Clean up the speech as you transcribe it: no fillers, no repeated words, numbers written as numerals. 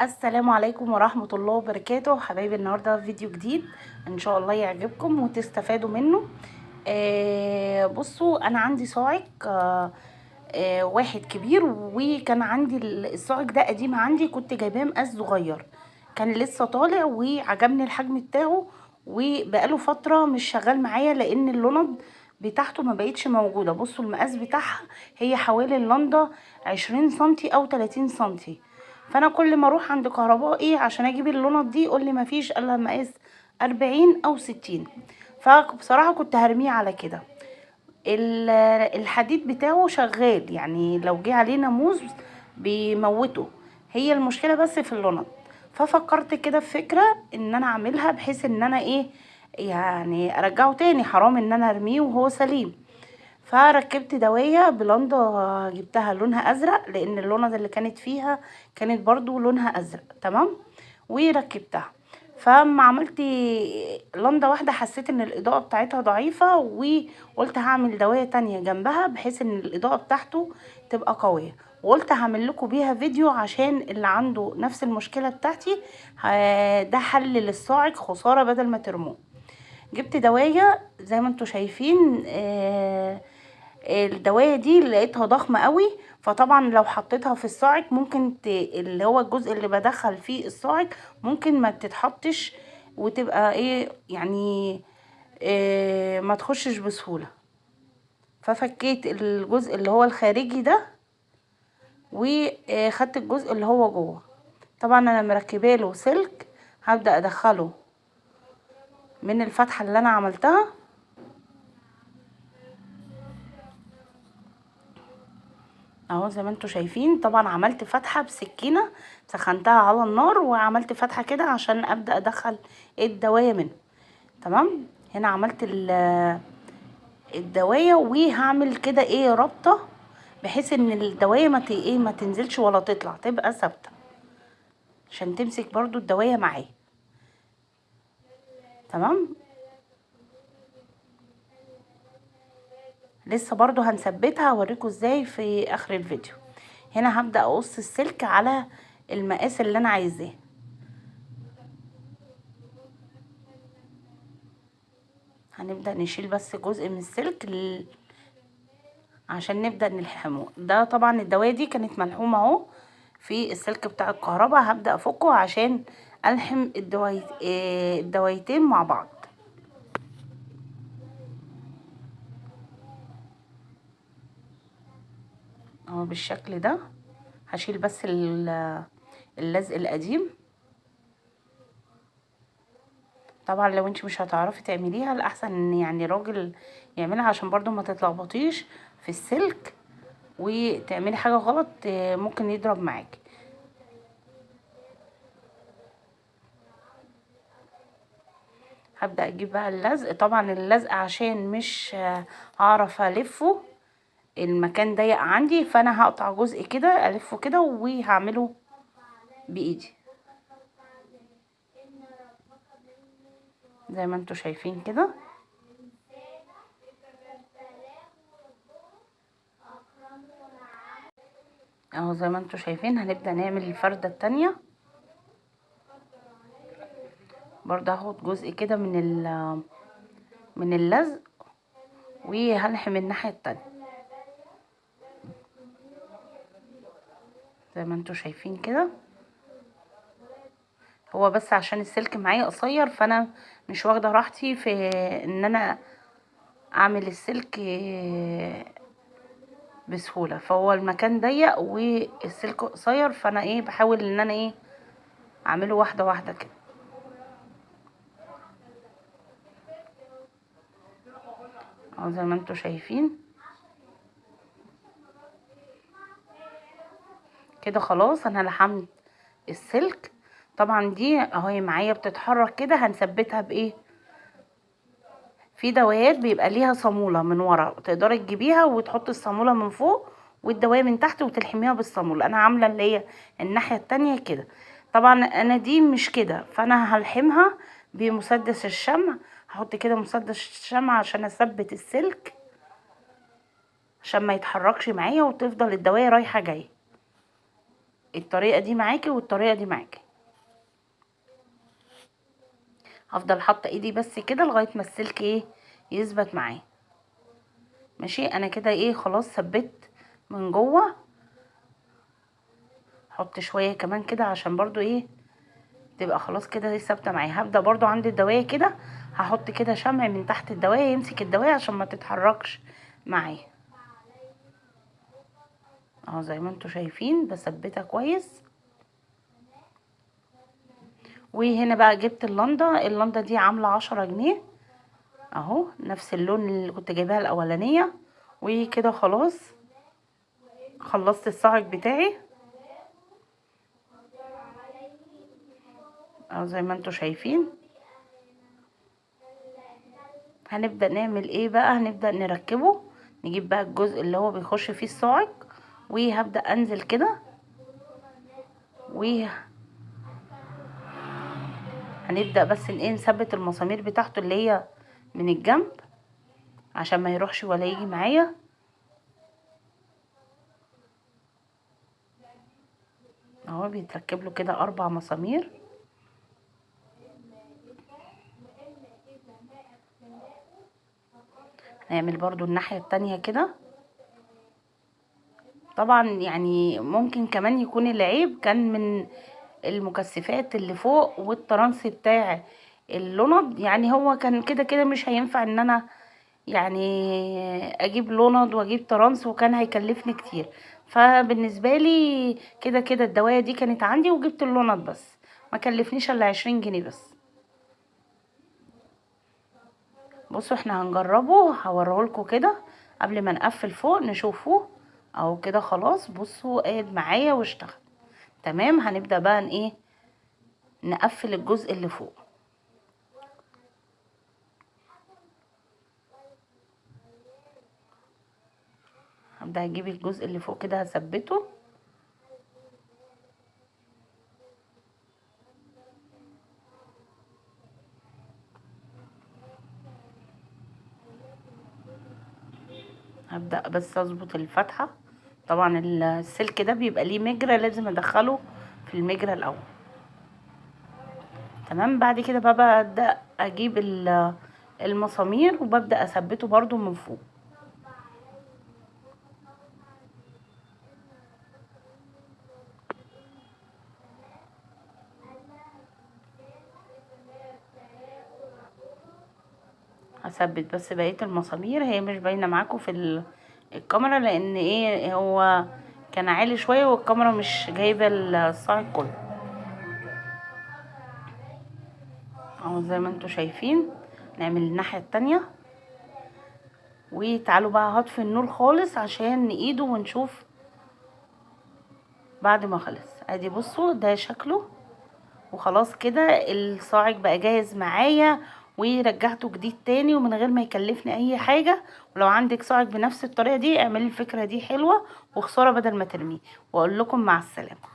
السلام عليكم ورحمة الله وبركاته. حبايبي، النهاردة فيديو جديد ان شاء الله يعجبكم وتستفادوا منه. بصوا، انا عندي صاعق واحد كبير، وكان عندي الصاعق ده قديم عندي، كنت جايباه مقاس صغير، كان لسه طالع وعجبني الحجم بتاعه، وبقاله فترة مش شغال معايا لان اللند بتاعته ما بقتش موجودة. بصوا المقاس بتاعها هي حوالي اللندة 20 سنتي او 30 سنتي، فانا كل ما اروح عند كهربائي عشان اجيب اللند دي يقول لي ما فيش الا مقاس 40 او 60، فبصراحة كنت هرميه على كده. الحديد بتاعه شغال، يعني لو جه عليه ناموس بيموته، هي المشكلة بس في اللند. ففكرت كده في فكرة ان انا اعملها بحيث ان انا ايه يعني ارجعه تاني، حرام ان انا ارميه وهو سليم. فركبت دواية بلندة جبتها لونها ازرق، لان اللوند اللي كانت فيها كانت برضو لونها ازرق، تمام، وركبتها. فاما عملت لندة واحدة حسيت ان الاضاءة بتاعتها ضعيفة، وقلت هعمل دواية تانية جنبها بحيث ان الاضاءة بتاعته تبقى قوية، وقلت هعمل لكم بيها فيديو عشان اللي عنده نفس المشكلة بتاعتي، ده حل للصاعق، خسارة بدل ما ترموه. جبت دواية زي ما انتوا شايفين، الدواية دي لقيتها ضخمة قوي، فطبعا لو حطيتها في الصاعق ممكن اللي هو الجزء اللي بدخل فيه الصاعق ممكن ما تتحطش وتبقى ايه يعني، ما تخشش بسهولة. ففكيت الجزء اللي هو الخارجي ده وخدت الجزء اللي هو جوه. طبعا انا مركبه له سلك، هبدأ ادخله من الفتحة اللي انا عملتها. اهو زي ما انتوا شايفين. طبعا عملت فتحة بسكينة، سخنتها على النار وعملت فتحة كده عشان ابدأ ادخل الدواية منه، تمام. هنا عملت الدواية، وهعمل كده ايه رابطة بحيث ان الدواية ما تنزلش ولا تطلع، تبقى ثابتة عشان تمسك برضو الدواية معايا، تمام. لسه برضو هنثبتها، هوريكم ازاي في اخر الفيديو. هنا هبدأ اقص السلك على المقاس اللي انا عايزاه. هنبدأ نشيل بس جزء من السلك عشان نبدأ نلحمه. ده طبعا الدواية دي كانت ملحومة اهو في السلك بتاع الكهرباء، هبدأ افكه عشان الحم الدوايتين مع بعض. اهو بالشكل ده. هشيل بس اللزق القديم. طبعا لو انت مش هتعرفي تعمليها الاحسن ان راجل يعملها عشان برضو ما تتلخبطيش في السلك وتعملي حاجة غلط، ممكن يضرب معاكي. هبدأ اجيب بقى اللزق. طبعا اللزق عشان مش هعرف الفه، المكان ضيق عندي، فانا هقطع جزء كده الفه كده وهعمله بايدي زي ما انتوا شايفين كده. اهو زي ما انتوا شايفين. هنبدأ نعمل الفردة التانية برضه، هاخد جزء كده من اللزق وهلحم الناحية التانية زي ما انتوا شايفين كده. هو بس عشان السلك معايا قصير فانا مش واخده راحتي في ان انا اعمل السلك بسهوله، فهو المكان ضيق والسلك قصير، فانا بحاول ان انا اعمله واحده واحده كده. اهو زي ما انتوا شايفين كده. خلاص انا لحمت السلك. طبعا دي اهي معايا بتتحرك كده، هنثبتها بايه؟ في دوايات بيبقى ليها صامولة من ورا، تقدري تجيبيها وتحطي الصامولة من فوق والدواية من تحت وتلحميها بالصامولة. انا عاملة اللي هي الناحية التانية كده. طبعا انا دي مش كده، فانا هلحمها بمسدس الشمع. هحط كده مسدس الشمع عشان اثبت السلك عشان ما يتحركش معايا وتفضل الدواية رايحة جاية. الطريقة دي معاكي والطريقة دي معاكي. هفضل حاطه ايدي بس كده لغاية ما السلك ايه يثبت معايا. ماشي، انا كده ايه خلاص ثبت من جوه. حط شوية كمان كده عشان برضو ايه تبقى خلاص كده ثابتة معايا. هبدا برضو عند الدوايه كده، هحط كده شمع من تحت الدوايه يمسك الدوايه عشان ما تتحركش معايا اهو. زي ما انتوا شايفين بثبتها كويس. وهنا بقى جبت اللنده، اللنده دي عامله 10 جنيه اهو، نفس اللون اللي كنت جايباها الاولانية. وكده خلاص خلصت الصاعق بتاعي اهو زي ما انتوا شايفين. هنبدأ نعمل ايه بقى؟ هنبدأ نركبه. نجيب بقى الجزء اللي هو بيخش فيه الصاعق، وهبدأ انزل كده، و هنبدأ بس ان ايه نثبت المسامير بتاعته اللي هي من الجنب عشان ما يروحش ولا يجي معايا. اهو بيتركب له كده 4 مسامير. هنعمل برضو الناحية التانية كده. طبعا يعني ممكن كمان يكون العيب كان من المكثفات اللي فوق والترانس بتاع اللند، يعني هو كان كده كده مش هينفع ان انا يعني اجيب لند واجيب ترانس، وكان هيكلفني كتير. فبالنسبة لي كده كده الدواية دي كانت عندي وجبت اللند بس، ما كلفنيش الا 20 جنيه بس. بصوا احنا هنجربه، هوريهولكوا كده قبل ما نقفل فوق نشوفوه اهو كده. خلاص بصوا قاعد معايا واشتغل تمام. هنبدأ بقى ان ايه نقفل الجزء اللي فوق. هبدأ اجيب الجزء اللي فوق كده هثبته. هبدأ بس اظبط الفتحة. طبعا السلك ده بيبقى ليه مجرى، لازم ادخله في المجرى الاول. تمام. بعد كده بقى ببدأ اجيب المسامير وببدأ اثبته برضو من فوق. هثبت بس بقية المسامير، هي مش باينة معاكم في الكاميرا لان ايه هو كان عالي شوية والكاميرا مش جايبة الصاعق كله اهو زي ما انتوا شايفين. نعمل الناحية التانية. وتعالوا بقى هطفي النور خالص عشان نقيده ونشوف بعد ما خلص. ادي بصوا ده شكله. وخلاص كده الصاعق بقى جاهز معايا، ورجعته جديد تاني ومن غير ما يكلفني اي حاجة. ولو عندك صاعق بنفس الطريقة دي اعملي الفكرة دي حلوة وخسارة بدل ما ترميه. واقول لكم مع السلامة.